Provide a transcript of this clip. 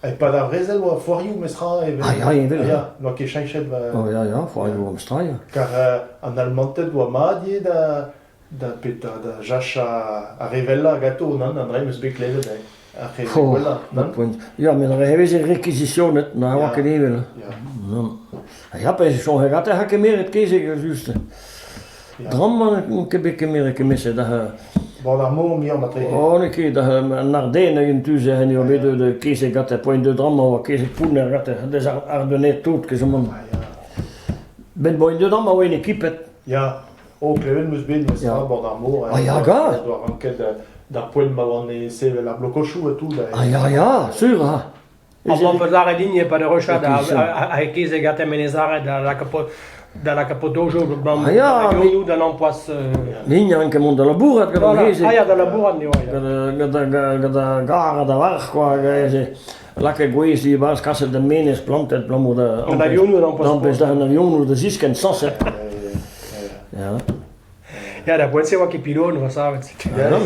E-pad ar brezel oa foarioù mestra evel... Ah ya, evel. Ah ya, n'oa ket cheñchet va... Oh ya, ya, foarioù oa mestra, ya. Kar an Almanted oa mat ivez da, da, pe da, da jachañ ar re wellañ ganto, nann, an dra 'm eus bet klevet, eh. Ar re Oh, wellañ, nann? poent. Ya, met ar re veze rekizisionet, na oa ket evel. Ya. Nann. Ah ya, pa soñj gante ha kemeret kezeg just. Dramm n'on ket bet kemeret kement-se da... Bord ar mor muioc'h marteze. Oh, n'eo ket, an Ardennes hag en tu-se en eo bet de kezeg gante, poent de dramm a oa kezeg pounner gante, des ar Ardennais tout kezamant. Ah ya. Ben boint de dramm a oa ekipet. Ya. Oh, klevet 'm eus bet neuze Ya. bord ar mor. Ah ya, ga. Doa ranket d'ar poent ma oan e sevel ar blokochoù ha tout. Ah ya, ya, sur ha. Amañ peus lâret din e-pad ur rechad a kezeg gante Menezared da lakaat da lakaat podojoù Ah ya, avionoù d'an ampoaz. Min a rank mont da labourat gant an kezeg. Ah ya, da labourat eo. Gant gant ar gar da varc'h quoi, lakaet gwez e-barzh kaset da menez plantet abalamour da An avionoù d'an ampoaz. D'an da an avionoù da ziskenn sañset. Ya. Ya, da poent-se oa ket pilon, oa savet. Ya.